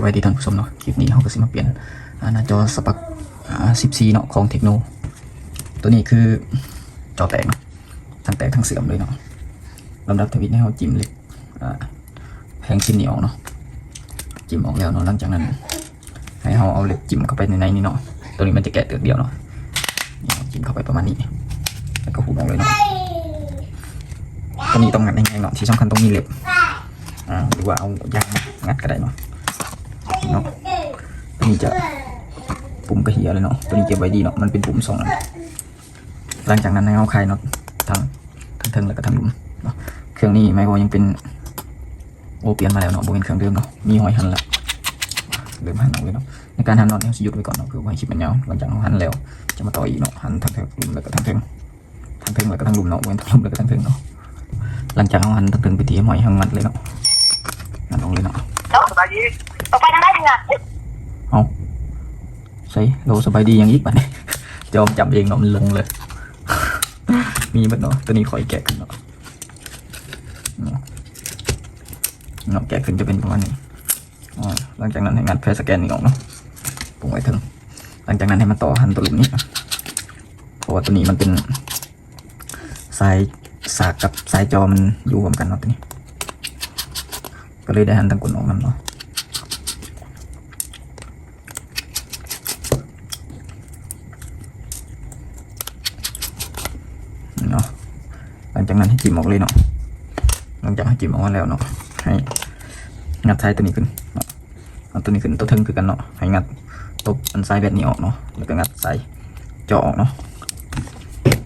ສະບາຍດີທ່ານຜູ້ຊົມເນາະ, ຄລິບນີ້ເຮົາກໍຊິມາປ່ຽນ ອາ ໜ້າຈໍສະປັກ ອາ ສິບສີ່ເນາະ ຂອງເທັກໂນ. ໂຕນີ້ຄືຈໍແຕກເນາະ, ທັງແຕກທັງເສື່ອມເລີຍເນາະ. ລຳດັບທຳອິດໃຫ້ເຮົາຈິ້ມເຫຼັກ ອາ ແຜງຊີ້ນນີ້ອອກເນາະ, ຈິ້ມອອກແລ້ວເນາະ. ຫຼັງຈາກນັ້ນໃຫ້ເຮົາເອົາເຫຼັກຈິ້ມເຂົ້າໄປໃນນີ້ເນາະ. ໂຕນີ້ມັນຈະແກະເຕີກດຽວເນາະ, ນີ້ເຮົາຈິ້ມເຂົ້າໄປປະມານນີ້ ແລ້ວກໍຂູດອອກເລີຍເນາະ. ໂຕນີ້ຕ້ອງງັດແຮງໆເນາະ, ທີ່ສຳຄັນຕ້ອງມີເຫຼັກ ອາ ຫຼືວ່າເອົາຢາງມາງັດກໍໄດ້ເນາະ. ເນາະ ໂຕນີ້ຈະ ປຸ່ມກະເຫຍເລີຍເນາະ. ໂຕນີ້ເກັບໄວ້ດີເນາະ, ມັນເປັນປຸ່ມສອງອັນ. ຫຼັງຈາກນັ້ນໃຫ້ເຮົາຄາຍນັອດທັງ ທັງເທິງ ແລ້ວກໍທັງລຸ່ມເນາະ. ເຄື່ອງນີ້ໄມໂຄຣຍັງເປັນ ໂອ້ ປ່ຽນມາແລ້ວເນາະ, ບໍ່ແມ່ນເຄື່ອງເດີມເນາະ, ມີຮອຍຫັນລະ ເລີ່ມຫັນອອກເລີຍເນາະ. ໃນການຫັນນັອດນີ້ເຮົາຊິຢຸດໄວ້ກ່ອນເນາະ ເພື່ອບໍ່ໃຫ້ຄລິບມັນຍາວ. ຫຼັງຈາກເຮົາຫັນແລ້ວຈະມາຕໍ່ອີກເນາະ, ຫັນທັງເທິງລຸ່ມ ແລ້ວກໍທັງເທິງ ທັງເທິງແລ້ວກໍທັງລຸ່ມເນາະ, ບໍ່ແມ່ນທັງລຸ່ມແລ້ວກໍທັງເທິງເນາະ. ຫຼັງຈາກເຮົາຫັນທັງເທິງເປັນທີ່ຮຽບຮ້ອຍ ເຮົາງັດເລີຍເນາະ, ງັດອອກເລີຍເນາະ. ໂອ້ ສະບາຍດີ ອອກໄປທາງໃດນີ້ນະ? ເອົ້າ ໃສ່ໂລສະບາຍດີຫຍັງອີກບາດນີ້? ຈອມຈຳເອງເນາະ, ມັນຫຼົງເລີຍ. ມີເບິດເນາະ, ໂຕນີ້ຂ້ອຍແກະຂຶ້ນເນາະ. ເນາະ ແກະຂຶ້ນຈະເປັນປະມານນີ້. ອາ ຫຼັງຈາກນັ້ນໃຫ້ງັດແຜ່ສະແກນນີ້ອອກເນາະ, ປົງໄວ້ເທິງ. ຫຼັງຈາກນັ້ນໃຫ້ມາຕໍ່ຫັນຕົວລຸ່ມນີ້ ເພາະວ່າຕົວນີ້ມັນເປັນສາຍສາກກັບສາຍຈໍມັນຢູ່ຮ່ວມກັນເນາະ, ຕົວນີ້ກໍເລີຍໄດ້ຫັນທາງກົ້ນອອກນຳເນາະ. ເນາະ ຫຼັງຈາກນັ້ນໃຫ້ຈິ້ມອອກເລີຍເນາະ. ຫຼັງຈາກໃຫ້ຈິ້ມອອກມາແລ້ວເນາະ ໃຫ້ງັດສາຍຕົວນີ້ຂຶ້ນເນາະ, ເອົາຕົວນີ້ຂຶ້ນ ຕົວເທິງຄືກັນເນາະ, ໃຫ້ງັດຕົບອັນສາຍແບັດນີ້ອອກເນາະ ແລ້ວກໍງັດສາຍຈໍອອກເນາະ.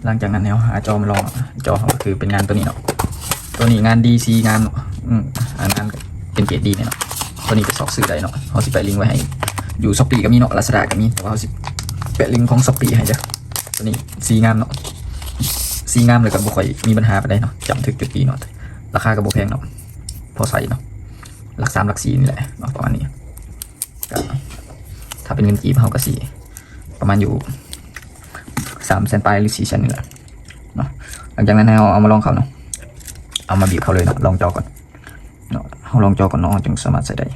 ຫຼັງຈາກນັ້ນໃຫ້ເຮົາຫາຈໍມາລອງເນາະ, ຈໍເຮົາກໍຄືເປັນງານຕົວນີ້ເນາະ. ຕົວນີ້ງານດີ ສີງາມເນາະ, ອືມ ອາ ງານເປັນເກຣດດີເນາະ. ຕົວນີ້ໄປຊອກຊື້ໄດ້ເນາະ, ເຮົາຊິແປະລິງໄວ້ໃຫ້. ຢູ່ Shopee ກໍມີເນາະ, Lazada ກໍມີ, ແຕ່ວ່າເຮົາຊິແປະລິງຂອງ Shopee ໃຫ້ເດີ້. ຕົວນີ້ສີງາມເນາະ, ສີງາມ ແລ້ວກໍບໍ່ຄ່ອຍມີບັນຫາປານໃດເນາະ, ຈຳຖືກຈຸດດີເນາະ. ລາຄາກໍບໍ່ແພງເນາະ, ພໍໃຊ້ເນາະ, ຫຼັກສາມຫຼັກສີ່ນີ້ແຫຼະເນາະ ປະມານນີ້. ກໍຖ້າເປັນເງິນກີບເຮົາກໍຊິປະມານຢູ່ສາມແສນປາຍ ຫຼື ສີ່ແສນນີ້ແຫຼະເນາະ. ຫຼັງຈາກນັ້ນໃຫ້ເຮົາເອົາມາລອງເຂົ້າເນາະ, ເອົາມາບີບເຂົ້າເລີຍເນາະ, ລອງຈໍກ່ອນເນາະ. ເຮົາລອງຈໍກ່ອນເນາະ ເຮົາຈຶ່ງສາມາດໃຊ້ໄດ້.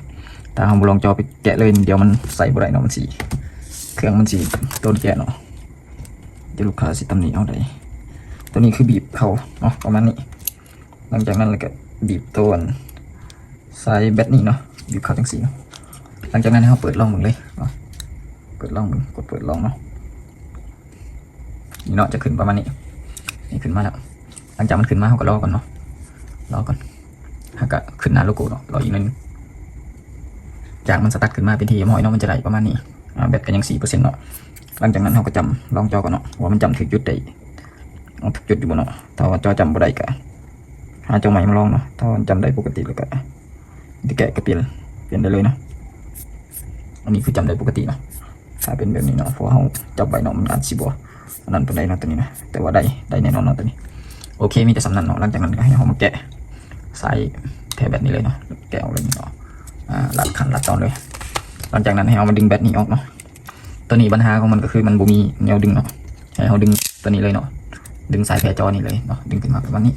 ຖ້າເຮົາບໍ່ລອງຈໍໄປແກະເລີຍ ດຽວມັນໃຊ້ບໍ່ໄດ້ເນາະ, ມັນຊິ ເຄື່ອງມັນຊິໂດນແກະເນາະ, ດຽວລູກຄ້າຊິຕຳໜິເຮົາໄດ໋. ຕົວນີ້ຄືບີບເຂົ້າເນາະ ປະມານນີ້. ຫຼັງຈາກນັ້ນແລ້ວກໍບີບໂຕອັນ ສາຍແບັດນີ້ເນາະ, ບີບເຂົ້າຈັ່ງຊີ້ເນາະ. ຫຼັງຈາກນັ້ນໃຫ້ເຮົາເປີດລອງເບິ່ງເລີຍເນາະ, ເປີດລອງເບິ່ງ, ກົດເປີດລອງເນາະ. ນີ້ເນາະ ຈະຂຶ້ນປະມານນີ້, ນີ້ຂຶ້ນມາແລ້ວ. ຫຼັງຈາກມັນຂຶ້ນມາ ເຮົາກໍລໍກ່ອນເນາະ, ລໍກ່ອນ. ຫາກະຂຶ້ນໜ້າໂລໂກ້ເນາະ, ລໍອີກໜ້ອຍໜຶ່ງ. ຈາກມັນສະຕັດຂຶ້ນມາເປັນທີ່ຮຽບຮ້ອຍເນາະ, ມັນຈະໄດ້ປະມານນີ້. ອາ ແບັດກໍຍັງສີ່ເປີເຊັນເນາະ. ຫຼັງຈາກນັ້ນເຮົາກໍຈຳ ລອງຈໍກ່ອນເນາະ ວ່າມັນຈຳຖືກຈຸດໄດ້, ເອົາ ຖືກຈຸດຢູ່ບໍ່ເນາະ. ຖ້າວ່າຈໍຈຳບໍ່ໄດ້ກໍຫາຈໍໃໝ່ມາລອງເນາະ. ຖ້າວ່າຈຳໄດ້ປົກກະຕິແລ້ວກໍ ທີ່ແກະກໍປ່ຽນ ປ່ຽນໄດ້ເລີຍເນາະ. ອັນນີ້ຄືຈຳໄດ້ປົກກະຕິເນາະ, ຖ້າເປັນແບບນີ້ເນາະ, ເພາະວ່າເຮົາຈັບໄວ້ເນາະ, ມັນອາດຊິບໍ່ອັນນັ້ນປານໃດເນາະ ຕົວນີ້ນະ, ແຕ່ວ່າໄດ້ ໄດ້ແນ່ນອນເນາະ ຕົວນີ້. ໂອເຄ ມີແຕ່ສ່ຳນັ້ນເນາະ. ຫຼັງຈາກນັ້ນກໍໃຫ້ເຮົາມາແກະສາຍແຜ່ແບັດນີ້ເລີຍເນາະ, ແກະອອກເລີຍເນາະ. ອາ ລັດຂັ້ນລັດຕອນເລີຍ. ຫຼັງຈາກນັ້ນໃຫ້ເຮົາມາດຶງແບັດນີ້ອອກເນາະ. ຕົວນີ້ບັນຫາຂອງມັນກໍຄືມັນບໍ່ມີແນວດຶງເນາະ, ໃຫ້ເຮົາດຶງຕົວນີ້ເລີຍເນາະ, ດຶງສາຍແຜ່ຈໍນີ້ເລີຍເນາະ, ດຶງຂຶ້ນມາປະມານນີ້.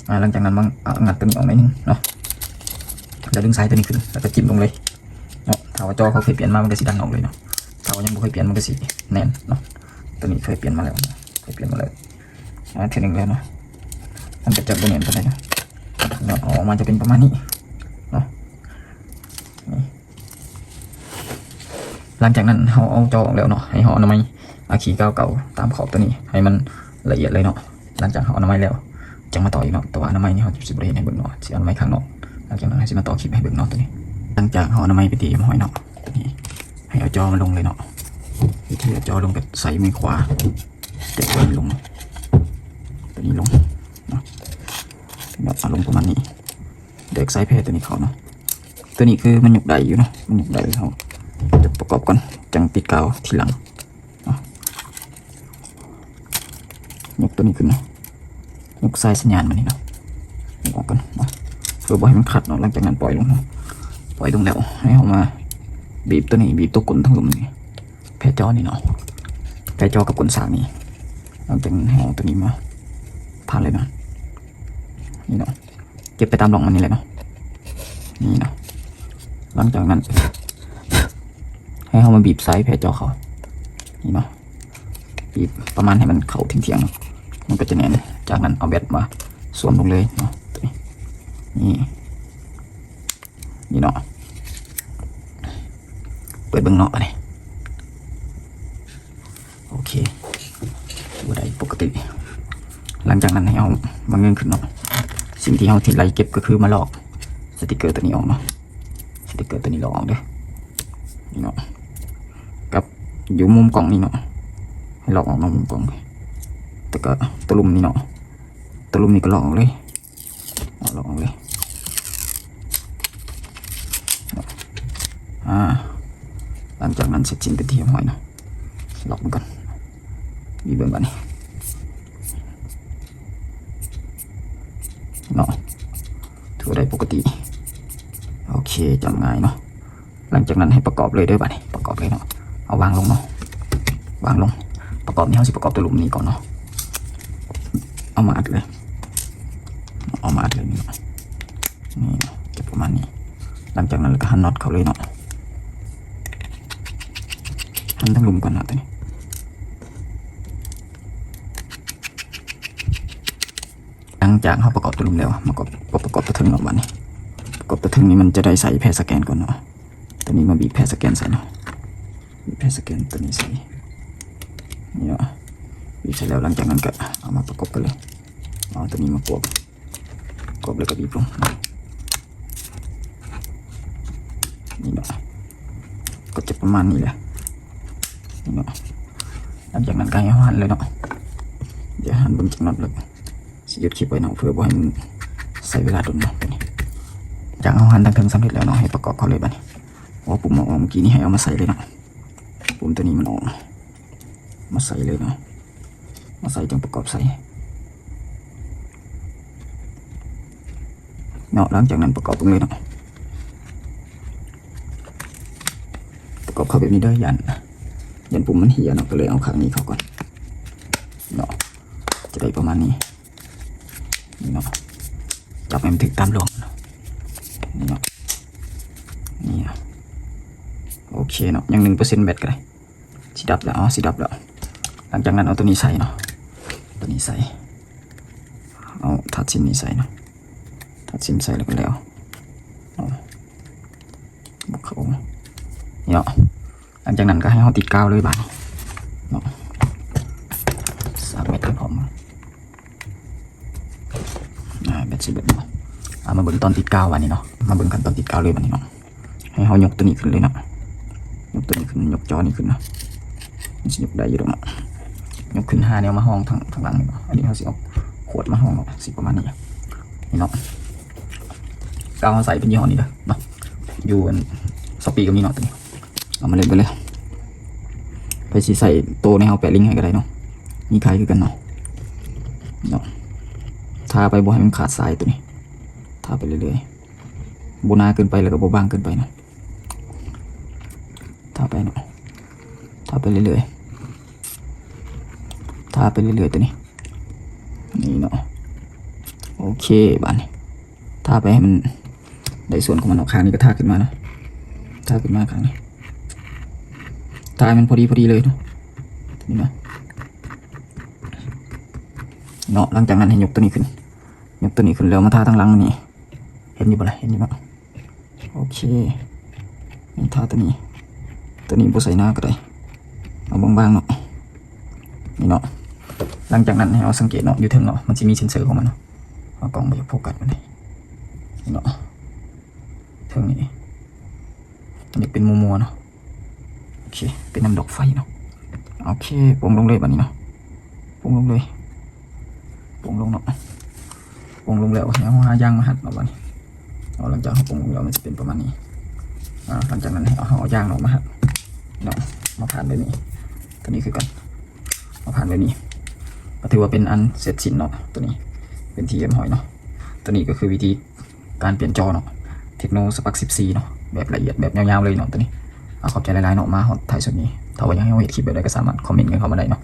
ອາ ຫຼັງຈາກນັ້ນມາ ອາ ງັດຕົວນີ້ອອກໜ້ອຍໜຶ່ງເນາະ, ແລ້ວດຶງສາຍຕົວນີ້ຂຶ້ນ ແລ້ວກໍຈິ້ມລົງເລີຍເນາະ. ຖ້າວ່າຈໍເຂົາເຄີຍປ່ຽນມາ ມັນກໍຊິດັນອອກເລີຍເນາະ, ຖ້າວ່າຍັງບໍ່ເຄີຍປ່ຽນ ມັນກໍຊິແໜ້ນເນາະ. ຕົວນີ້ເຄີຍປ່ຽນມາແລ້ວ, ເຄີຍປ່ຽນມາແລ້ວ ອາ ເທື່ອໜຶ່ງແລ້ວເນາະ, ມັນກໍຈະບໍ່ແໜ້ນປານໃດເນາະ. ເນາະ ເອົາອອກມາຈະເປັນປະມານນີ້ເນາະ, ນີ້. ຫຼັງຈາກນັ້ນເຮົາເອົາຈໍອອກແລ້ວເນາະ, ໃຫ້ເຮົາອະນາໄມ ອາ ຂີ້ກາວເກົ່າຕາມຂອບຕົວນີ້ໃຫ້ມັນລະອຽດເລີຍເນາະ. ຫຼັງຈາກເຮົາອະນາໄມແລ້ວ ຈັ່ງມາຕໍ່ອີກເນາະ, ແຕ່ວ່າອະນາໄມນີ້ເຮົາຈະບໍ່ໄດ້ເຮັດໃຫ້ເບິ່ງເນາະ, ຊິອະນາໄມຂ້າງນອກ. ຫຼັງຈາກນັ້ນເຮົາຊິມາຕໍ່ຄລິບໃຫ້ເບິ່ງເນາະ ຕົວນີ້. ຫຼັງຈາກເຮົາອະນາໄມເປັນທີ່ຮຽບຮ້ອຍເນາະ, ຕົວນີ້ໃຫ້ເອົາຈໍມັນລົງເລີຍເນາະ. ວິທີເອົາຈໍລົງກໍໃຊ້ມືຂວາ ແຕະຕົວນີ້ລົງເນາະ, ຕົວນີ້ລົງເນາະ, ແບບເອົາລົງປະມານນີ້. ແບກສາຍແຜ່ຕົວນີ້ເຂົ້າເນາະ. ຕົວນີ້ຄືມັນຍົກໄດ້ຢູ່ເນາະ, ມັນຍົກໄດ້, ເຮົາຈະປະກອບກ່ອນ ຈັ່ງຕິດກາວທີຫຼັງເນາະ. ຍົກຕົວນີ້ຂຶ້ນເນາະ, ຍົກສາຍສັນຍານມານີ້ເນາະ, ຍົກອອກກ່ອນເນາະ ເພື່ອບໍ່ໃຫ້ມັນຂັດເນາະ. ຫຼັງຈາກນັ້ນປ່ອຍລົງເນາະ, ປ່ອຍລົງແລ້ວໃຫ້ເຮົາມາບີບຕົວນີ້, ບີບຕົວກົ້ນທັງລຸ່ມນີ້, ແຜ່ຈໍນີ້ເນາະ, ແຜ່ຈໍກັບກົ້ນສາກນີ້. ຫຼັງຈາກນັ້ນໃຫ້ເອົາຕົວນີ້ມາພັນເລີຍເນາະ, ນີ້ເນາະ. ເກັບໄປຕາມຮ່ອງມັນນີ້ແຫຼະເນາະ, ນີ້ເນາະ. ຫຼັງຈາກນັ້ນ ໃຫ້ເຮົາມາບີບສາຍແພຈໍເຂົ້າ ນີ້ເນາະ ບີບປະມານໃຫ້ມັນເຂົ້າທ່ຽງໆ ມັນກໍຈະແໜ້ນ. ຈາກນັ້ນເອົາແບັດມາສວມລົງເລີຍເນາະ ຕົວນີ້ ນີ້ ນີ້ເນາະ ເປີດເບິ່ງເນາະ ບາດນີ້ ໂອເຄ ຖືວ່າໄດ້ປົກກະຕິ. ຫຼັງຈາກນັ້ນໃຫ້ເຮົາມາເງີຍຂຶ້ນເນາະ ສິ່ງທີ່ເຮົາຊິໄລ່ເກັບກໍຄືມາລອກສະຕິກເກີຕົວນີ້ອອກເນາະ ສະຕິກເກີຕົວນີ້ລອກອອກເດີ້ ນີ້ເນາະ ກັບຢູ່ມຸມກ້ອງນີ້ເນາະ ໃຫ້ລອກອອກນອກມຸມກ້ອງ ແລ້ວກໍຕົວລຸ່ມນີ້ເນາະ ຕົວລຸ່ມນີ້ກໍລອກອອກເລີຍ ເອົາລອກອອກເລີຍ ອາ ຫຼັງຈາກນັ້ນເສັດສິ້ນເປັນທີ່ຮຽບຮ້ອຍເນາະ ລອກເບິ່ງກ່ອນ ບີບເບິ່ງບາດນີ້ເນາະ ຖືວ່າໄດ້ປົກກະຕິ. ໂອເຄ ຈຳງ່າຍເນາະ. ຫຼັງຈາກນັ້ນໃຫ້ປະກອບເລີຍເດີ້ ບາດນີ້ປະກອບເລີຍເນາະ ເອົາວາງລົງເນາະ ວາງລົງ. ປະກອບນີ້ເຮົາຊິປະກອບຕົວລຸ່ມນີ້ກ່ອນເນາະ ເອົາມາອັດເລີຍ ເອົາມາອັດເລີຍນີ້ເນາະ ນີ້ເນາະ ຈະປະມານນີ້. ຫຼັງຈາກນັ້ນລະກະຫັນນັອດເຂົ້າເລີຍເນາະ ຫັນທັງລຸ່ມກ່ອນເນາະ ຕົວນີ້. ຫຼັງຈາກເຮົາປະກອບຕົວລຸ່ມແລ້ວ ມາປະກອບ ປະກອບຕົວເທິງເນາະ ບາດນີ້ປະກອບຕົວເທິງນີ້ ມັນຈະໄດ້ໃສ່ແພສະແກນກ່ອນເນາະ. ຕົວນີ້ມາບີບແພສະແກນໃສ່ເນາະ ບີບແພສະແກນຕົວນີ້ໃສ່ ນີ້ເນາະ ບີບໃສ່ແລ້ວ ຫຼັງຈາກນັ້ນກະເອົາມາປະກອບກັນເລີຍ ເອົາຕົວນີ້ມາກວບ ກວບແລ້ວກະບີບລົງ ນີ້ເນາະ ກໍຈະປະມານນີ້ແຫຼະ ນີ້ເນາະ. ຫຼັງຈາກນັ້ນກະໃຫ້ເຮົາຫັນເລີຍເນາະ ດຽວຫັນເບິ່ງຈັກນັດເລີຍ ຊິຢຸດຄລິບໄວ້ເນາະ ເພື່ອບໍ່ໃຫ້ມັນໃຊ້ເວລາດົນເນາະ ຕົວນີ້. ຈາກເຮົາຫັນທາງເທິງສຳເລັດແລ້ວເນາະ ໃຫ້ປະກອບເຂົ້າເລີຍບາດນີ້. ໂອ້ ປຸ່ມເອົາອອກເມື່ອກີ້ນີ້ ໃຫ້ເອົາມາໃສ່ເລີຍເນາະ ປຸ່ມຕົວນີ້ມັນອອກ ມາໃສ່ເລີຍເນາະ ມາໃສ່ຈັ່ງປະກອບໃສ່ເນາະ. ຫຼັງຈາກນັ້ນປະກອບເບິ່ງເລີຍເນາະ ປະກອບເຂົ້າແບບນີ້ເດີ້ ຢ້ານ ຢ້ານປຸ່ມມັນເຫຍເນາະ ກໍເລີຍເອົາຂ້າງນີ້ເຂົ້າກ່ອນເນາະ ຈະໄດ້ປະມານນີ້. ນີ້ເນາະ ຈັບໃຫ້ມັນຖືກຕາມລວງເນາະ ນີ້ເນາະ ນີ້ເນາະ ໂອເຄເນາະ ຍັງໜຶ່ງເປີເຊັນແບັດກໍໄດ້ ຊິດັບແລ້ວ ເອົາ ຊິດັບແລ້ວ. ຫຼັງຈາກນັ້ນເອົາຕົວນີ້ໃສ່ເນາະ ຕົວນີ້ໃສ່ ເອົາຖາດຊິມນີ້ໃສ່ເນາະ ຖາດຊິມໃສ່ແລ້ວກໍແລ້ວເນາະ ບໍ່ເຂົ້າ ນີ້ເນາະ. ຫຼັງຈາກນັ້ນກໍໃຫ້ເຮົາຕິດກາວເລີຍບາດນີ້ເນາະ ສາມແມັດໃຫ້ພ້ອມ ອາ ແບັດຊິເບິດເນາະ. ເອົາມາເບິ່ງຕອນຕິດກາວບາດນີ້ເນາະ ມາເບິ່ງຂັ້ນຕອນຕິດກາວເລີຍບາດນີ້ເນາະ. ໃຫ້ເຮົາຍົກຕົວນີ້ຂຶ້ນເລີຍເນາະ ຍົກຕົວນີ້ຂຶ້ນ ຍົກຈໍນີ້ຂຶ້ນເນາະ ມັນຊິຍົກໄດ້ຢູ່ດອກເນາະ. ຍົກຂຶ້ນຫາແນວມາຮອງທາງ ທາງຫຼັງນີ້ເນາະ ອັນນີ້ເຮົາຊິເອົາຂວດມາຮອງເນາະ ຊິປະມານນີ້ ນີ້ເນາະ. ກາວເຮົາໃຊ້ເປັນຍີ່ຫໍ້ນີ້ເດີເນາະ ຢູ່ອັນ Shopee ກໍມີເນາະ ຕົວນີ້. ເອົາມາເຫຼັ້ນໄປເລີຍ ໃຜຊິໃສ່ໂຕໃນເຮົາແປະລິ້ງໃຫ້ກໍໄດ້ເນາະ ມີຂາຍຄືກັນເນາະ ເນາະ. ທາໄປບໍ່ໃຫ້ມັນຂາດສາຍຕົວນີ້ ທາໄປເລື້ອຍໆ ບໍ່ໜາເກີນໄປ ແລ້ວກໍບໍ່ບາງເກີນໄປເນາະ. ທາໄປເນາະ ທາໄປເລື້ອຍໆ ທາໄປເລື້ອຍໆ ຕົວນີ້ ນີ້ເນາະ. ໂອເຄ ບາດນີ້ ທາໄປໃຫ້ມັນໄດ້ສ່ວນຂອງມັນເນາະ. ຂ້າງນີ້ກໍທາຂຶ້ນມາເນາະ ທາຂຶ້ນມາຂ້າງນີ້ ທາໃຫ້ມັນພໍດີໆ ເລີຍເນາະ ນີ້ເນາະ ເນາະ. ຫຼັງຈາກນັ້ນໃຫ້ຍົກຕົວນີ້ຂຶ້ນ ຍົກຕົວນີ້ຂຶ້ນແລ້ວມາທາທາງຫຼັງນີ້ ເຫັນຢູ່ບໍ່ລະ ເຫັນຢູ່ເນາະ. ໂອເຄ ນີ້ທາຕົວນີ້ ຕົວນີ້ບໍ່ໃສ່ໜາກໍໄດ້ ເອົາບາງໆ ເນາະ ນີ້ເນາະ. ຫຼັງຈາກນັ້ນໃຫ້ເຮົາສັງເກດເນາະ ຢູ່ເທິງເນາະ ມັນຊິມີເຊັນເຊີຂອງມັນເນາະ ເອົາກ້ອງບໍ່ຢາກໂຟກັດມັນເດ ນີ້ເນາະ. ເທິງນີ້ມັນຢາກເປັນມົວໆ ເນາະ ໂອເຄ ເປັນນຳດອກໄຟເນາະ. ໂອເຄ ປົງລົງເລີຍບາດນີ້ເນາະ ປົງລົງເລີຍ ປົງລົງເນາະ ປົງລົງແລ້ວໃຫ້ເຮົາຫາຢາງມາຮັດເນາະບາດນີ້ເນາະ. ຫຼັງຈາກເຮົາປົງລົງແລ້ວມັນຊິເປັນປະມານນີ້ ອາ ຫຼັງຈາກນັ້ນໃຫ້ເຮົາເອົາຢາງເນາະມາຮັດເນາະ ມາຜ່ານແບບນີ້ ຕົວນີ້ຄືກັນ ມາຜ່ານແບບນີ້ ກໍຖືວ່າເປັນອັນເສັດສິ້ນເນາະ. ຕົວນີ້ເປັນທີ່ຮຽບຮ້ອຍເນາະ. ຕົວນີ້ກໍຄືວິທີການປ່ຽນຈໍເນາະ Tecno Spark ສິບສີ່ ເນາະ ແບບລະອຽດ ແບບຍາວໆ ເລີຍເນາະ ຕົວນີ້. ອາ ຂອບໃຈຫຼາຍໆ ເນາະ ມາຮອດທ້າຍສຸດນີ້ ຖ້າວ່າຢາກໃຫ້ເຮົາເຮັດຄລິບແບບໃດກໍສາມາດຄອມເມັນກັນເຂົ້າມາໄດ້ເນາະ.